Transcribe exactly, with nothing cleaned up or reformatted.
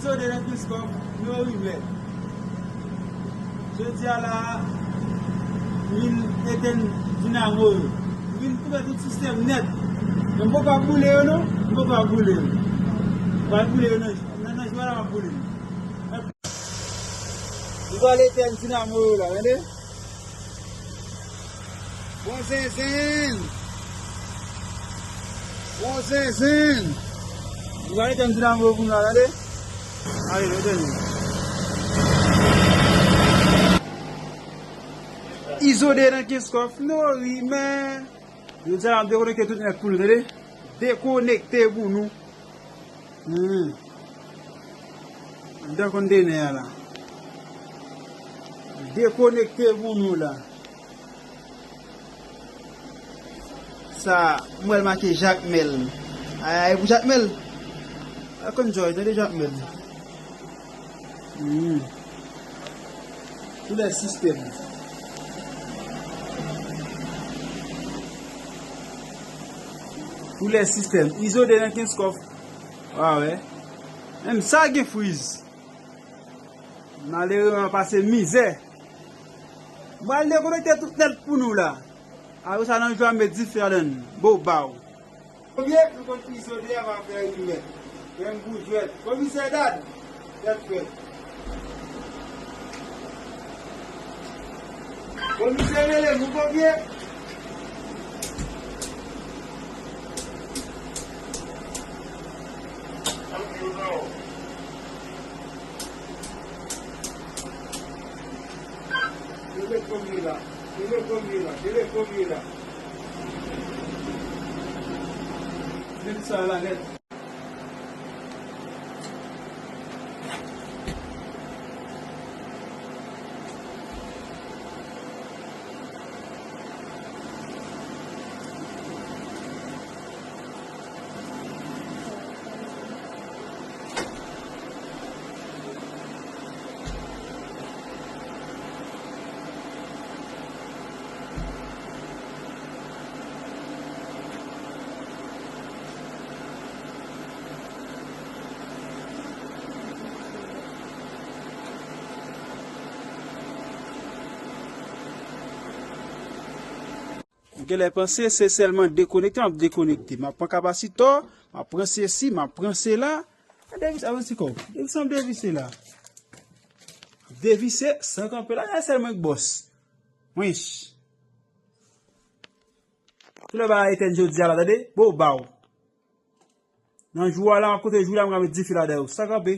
Izo de nan Kenskòf, nou rimè. Jodi a la, m vin etenn dinamo yo. M vin koupe tout sistèm nèt. Men m poko ap boule yo non, m poko ap boule yo. M pral boule yo nan, nan, nan jou a la, m ap boule yo. M pral etenn dinamo yo la, tande? Bon zenzen! Bon zenzen! Nou pral etenn dinamo pou nou la, tande? Ale, nou etenn. Izo de nan Kenskòf, nou rimè. Jodi a, m dekonekte tout nèt pou nou, tande? Dekonekte pou nou. Hmm. Anndan kontènè a la. Dekonekte pou nou la. Sa, m wè l make Jakmèl. Ay, ay, pou Jakmèl. A konn jòj, tande Jakmèl. Hmm. Koulè sistèm. Koulè sistèm. Izo de nan Kenskòf. Wa wè. Menm sa gen friz. Malereman pase mizè. M pral dekonekte tout nèt pou nou la. Apre sa, nan jou a, m met dife ladan l. Bo baw. Premye, nou konn Izo de a va fè rimè. Menm pou jwèt. Komisè Dad, tèt frèt. Komisè Mele, nou konbyen? Rele premye la. Rele premye la. Rele premye la. Met sa la nèt. M genlè panse se sèlman dekonekte m ap dekonekte. M ap pran kapasitò, m ap pran sesi, m ap pran sela. Devise, avanse kò w. Devise, m devise la. Devise, san kanpe la, e sèl mwen k bòs. Mwen. Tout lè bagay etèn jodi a la, tande? Bo baw. Nan jou a la, m ap konte jou la, m ka met dife ladan yo. San kanpe.